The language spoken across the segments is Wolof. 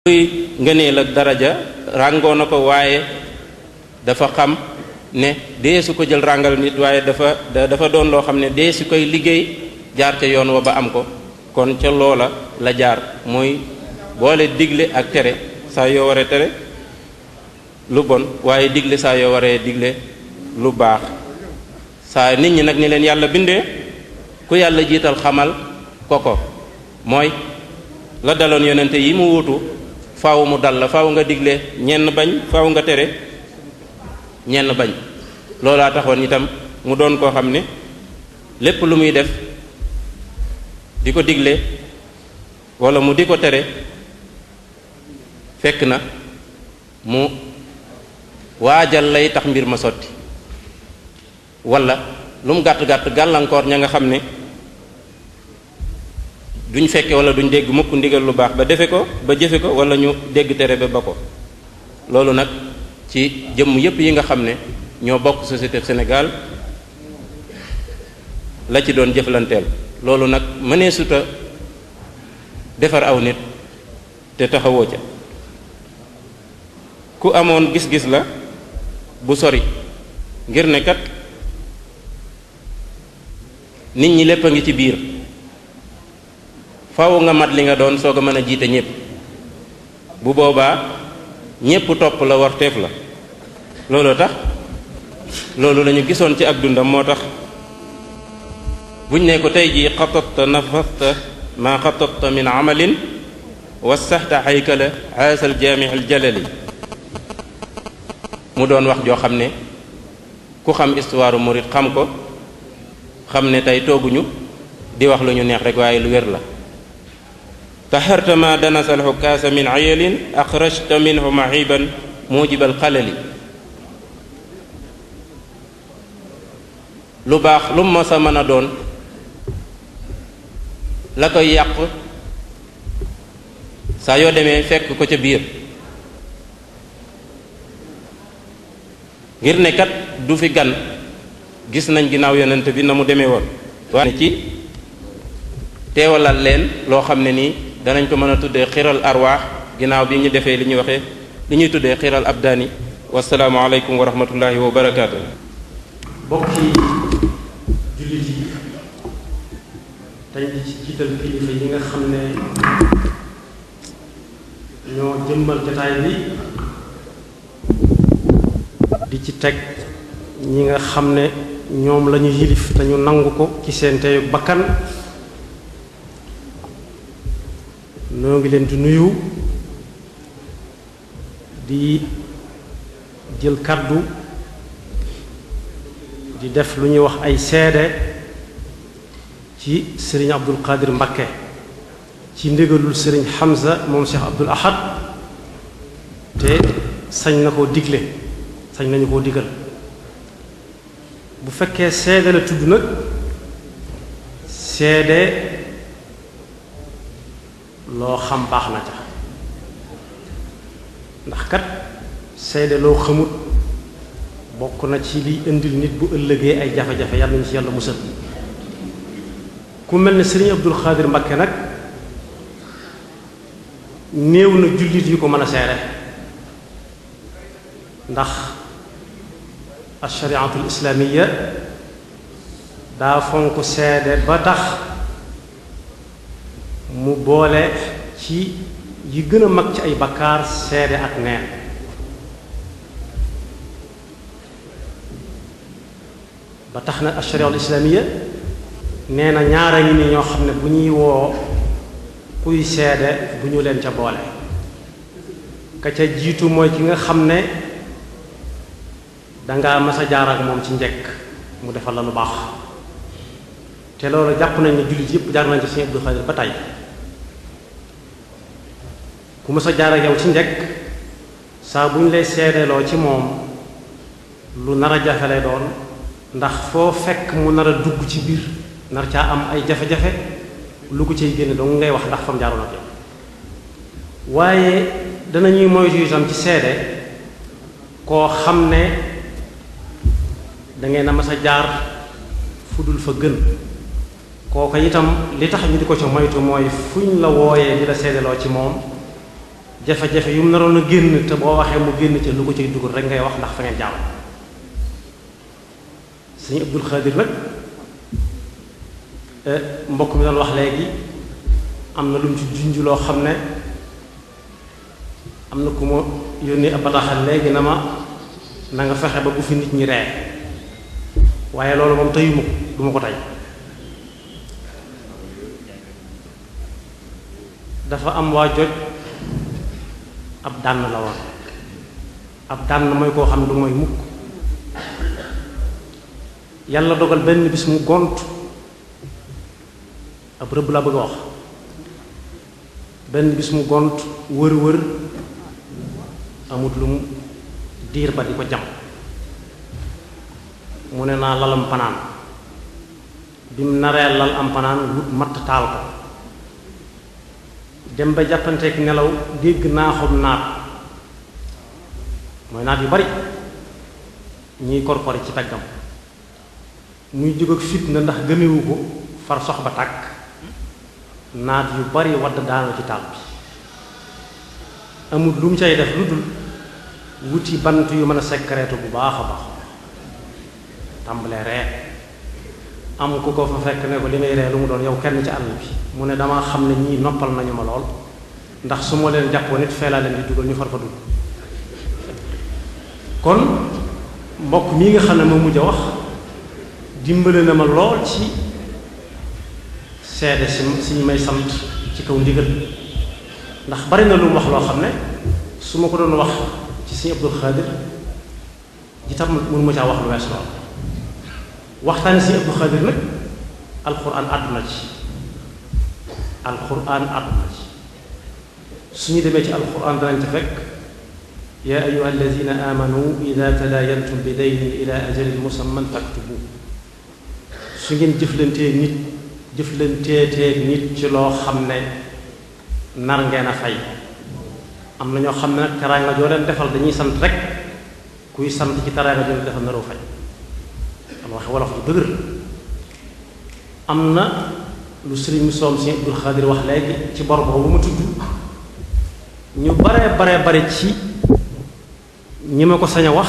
luy ngëneel ak daraja ràngoo na ko waaye dafa xam ne dee su ko jël ràngal nit waaye dafa doon loo xam ne dee su koy liggéey jaar ca yoon wa ba am ko kon ca loola la jaar muy boole digle ak tere saa yoo waree tere lu bon waaye digle saa yoo waree digle lu baax saa nit ñi nag ni leen yàlla bindee ku yàlla jiital xamal ko mooy la daloon yonente yi mu wuutu faaw mu dal la faaw nga digle ñenn bañ faaw nga tere ñenn bañ loolaa taxoon itam mu doon koo xam ne lépp lu muy def di ko digle wala mu di ko tere fekk na mu waajal lay tax mbir ma sotti wala lu mu gàtt-gàtt gàllankoor ña nga xam ne duñ fekke wala duñ dégg mukk ndigal lu baax ba defe ko ba jëfe ko wala ñu dégg tere ba ko loolu nag ci jëmm yépp yi nga xam ne ñoo bokk société Sénégal la ci doon jëflanteel loolu nag mënee suta defar aw nit te taxawoo ca ku amoon gis-gis la bu sori ngir ne kat nit ñi lépp a ngi ci biir faaw nga mat li nga doon soog a mën a jiite ñépp bu boobaa ñépp topp la warteef la loolu tax loolu lañu gisoon ci ak dundam moo tax buñ ne ko tey jii xatatta nafasta ma xatatta min amalin wasaxta haykala aasal jaami al jalali mu doon wax joo xam ne ku xam histoire murid xam ko xam ne tey tooguñu di wax lu ñu neex rek waaye lu wér la taharta ma danasa alxukaasa min ayalin axrajta minhu mahiban mujibal xalali lu baax lu mos a mën a doon la koy yàq saa yoo demee fekk ko ca biir ngir ne kat du fi gan gis nañ ginnaaw yonent bi na mu demee woon waaye ci teewalal leen loo xam ne nii danañ ko mën a tuddee xiral arwaax ginnaaw bi ñu defee li ñuy waxee li ñuy tuddee xiral abdaani wasalaamu aleykum wa rahmatullahi wa barakaatu. bokki jullit yi dañ di ci jiital kilifa yi nga xam ne ñoo jëmmal jotaay bi di ci teg ñi nga xam ne ñoom lañu yilif te ñu nangu ko ci seen teyu bakkan noo ngi leen di nuyu di jël kàddu di def lu ñuy wax ay seede ci sëriñ Abdul Qadir Mbakke ci ndigalul sëriñ Hamza moom Cheikh Abdul Ahad te sañ na koo digle sañ nañu koo digal bu fekkee seede la tudd nag seede loo xam baax na ca ndax kat seede loo xamut bokk na ci liy indil nit bu ëllëgee ay jafe-jafe yàlla nañu ci yàlla musal ku mel ne sëriñ Abdul Xaadir Mbakke nag néew na jullit yu ko mën a seede ndax ashariatul islaamiya daa fonk seede ba tax mu boole ci yi gën a mag ci ay bakkaar seede ak neen ba tax na ashariatul islaamiya nee na ñaara ngi ni ñoo xam ne bu ñuy woo kuy seede bu ñu leen ca boole ka ca jiitu mooy ki nga xam ne danga mas a jaar ak moom ci njekk mu defal la lu baax te loolu jàpp nañ ne jullit yépp jaar nañ ci Sëriñ Abdul Xaadir ba tey ku mas a jaar ak yow ci njekk saa bu ñu lay seedeeloo ci moom lu nar a jafe lay doon ndax foo fekk mu nar a dugg ci biir nar caa am ay jafe-jafe lu ko ciy génne dong ngay wax ndax fam jaaroon ak yow waaye danañuy moytu itam ci seede koo xam ne dangeen a mas a jaar fu dul fa gën kooka itam li tax ñu di ko ca moytu mooy fuñ la wooyee di la seedeloo ci moom jafe-jafe yu mu naroon a génn te boo waxee mu génn ca lu ko cay dugal rek ngay wax ndax fa ngeen jàll. sëñ Abdul Xaadir nag mbokk mi doon wax léegi am na lu mu ci junj loo xam ne am na ku ma yónnee ab bataaxal léegi na nga fexe ba bu fi nit ñi ree waaye loolu moom teyuma ko duma ko tey. dafa am waa joj ab dànn la woon ab dànn mooy koo xam ne du mooy mukk yàlla dogal benn bis mu gont ab rëbb laa bëgg a wax benn bis mu gont wër amut lu mu diir ba di ko jam mu ne naa lalam panaan bi mu naree lal am panaan wut matt taal ko dem ba jàppanteek nelaw dégg naaxum naat mooy naat yu bari ñuy korkori ci peggam muy jóg ak fitna ndax gëmewu ko far sox ba tàkk naat yu bari wadd daanu ci taal bi amul lu mu cay def lu dul wuti bant yu mën a sekkareetu bu baax a baax tàmbalee ree am ku ko fa fekk ne ko li ngay ree lu mu doon yow kenn ci àll bi mu ne dama xam ne ñii noppal nañu ma lool ndax su ma leen jàppoo nit feelaa leen di dugal ñu far fa dugg kon mbokk mii nga xam ne ma mujj a wax dimbale na ma lool ci seede si may sant ci kaw ndigal ndax bari na lu mu wax loo xam ne su ma ko doon wax ci Sëriñ Abdul Xaadir ji tam mënu ma caa wax lu wees lool waxtaane Sëriñ Abdul Xaadir nag alxuraan àdduna ci alxuraan àdduna ci suñu demee ci alxuraan danañ ci fekk yaa ayyuha alladina amanu ida tadaayantum bi daynin ila ajalin musamman faktubu su ngeen jëflanteetee nit ci loo xam ne nar ngeen a fay am na ñoo xam ne nag teraanga joo leen defal dañuy sant rek kuy sant ci teraanga joo leen defal naroo fay am waxe wolof ju dëgër am na lu sëriñ soom Sëriñ Abdul Xaadir wax léegi ci bor boobu ma tudd ñu bare ci ñi ma ko sañ a wax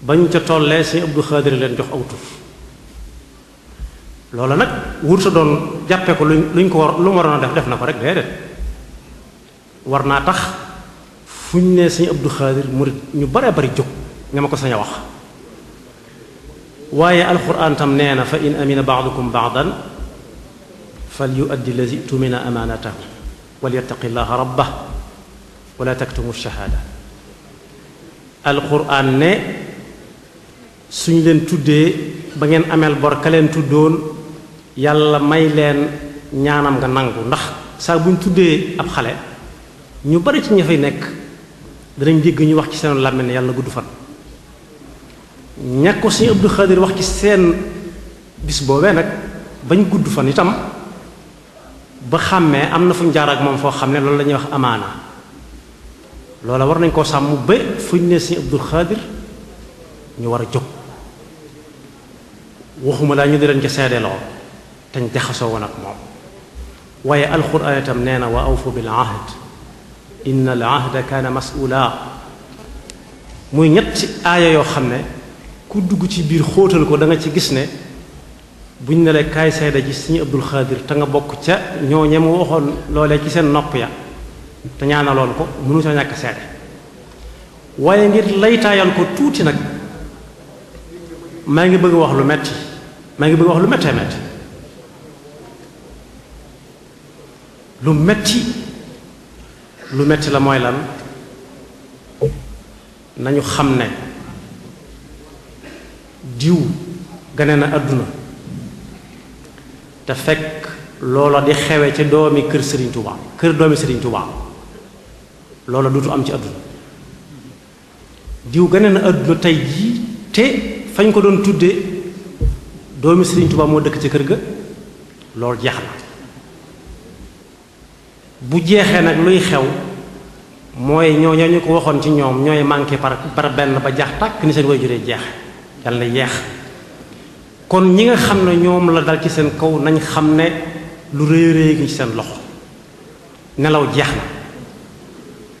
bañ ca tollee Sëriñ Abdul Xaadir leen jox aw tur loola nag wur sa doon jàppee ko luñ ko war lu mu waroon a def na ko rek déedéet war naa tax fu ñu nee Sëriñ Abdul Xaadir murit ñu bare bari jóg ña ma ko sañ a wax waaye alquran tam nee na fa in amina ba'dukum ba'dan fal yu'addi allazi tumina amaanatahu wal yattaqi llaha rabbah wala taktumu shahaada alquran ne suñ leen tuddee ba ngeen ameel bor ka leen tuddoon yàlla may leen ñaanam nga nangu ndax saa buñ tuddee ab xale ñu bari ci ña fay nekk danañ dégg ñu wax ci seen làmmiñ ne yàlla gudd fan ñàkk ko Sëriñ Abdul Xaadir wax ci seen bis boobee nag bañ gudd fan itam ba xàmmee am na fu ñu jaar ak moom foo xam ne loolu la ñuy wax amaana loola war nañ koo sàmm ba fu ñu ne Sëriñ Abdul Xaadir ñu war a jóg waxuma laa ñu di leen ca seedeloo te ñu jaxasoo woon ak moom waaye alxuraan itam nee na wa awfu bil ahd inna al ahda kaana mas'uula muy ñetti aaya yoo xam ne ku dugg ci biir xóotal ko da nga ci gis ne buñ ne la kaay seede ji Sëriñ Abdul Xaadir te nga bokk ca ñoo ñem waxoon loolee ci seen nopp ya te ñaanaloon ko mënu sa ñàkk seede waaye ngir laytaayal ko tuuti nag maa ngi bëgg wax lu metti lu metti la mooy lan nañu xam ne diw gane na àdduna te fekk loola di xewe ci doomi kër Serigne Touba kër doomi Serigne Touba loola dutu am ci àdduna diw gane na àdduna tey jii te fañ ko doon tuddee doomi Serigne Touba moo dëkk ci kër ga loolu jeex na bu jeexee nag luy xew mooy ñoo ñu ko waxoon ci ñoom ñooy manqué par benn ba jaax tàkk ni seen way juree jeex yàlla na yeex kon ñi nga xam ne ñoom la dal ci seen kaw nañ xam ne lu rëy rëy gi ci seen loxo nelaw jeex na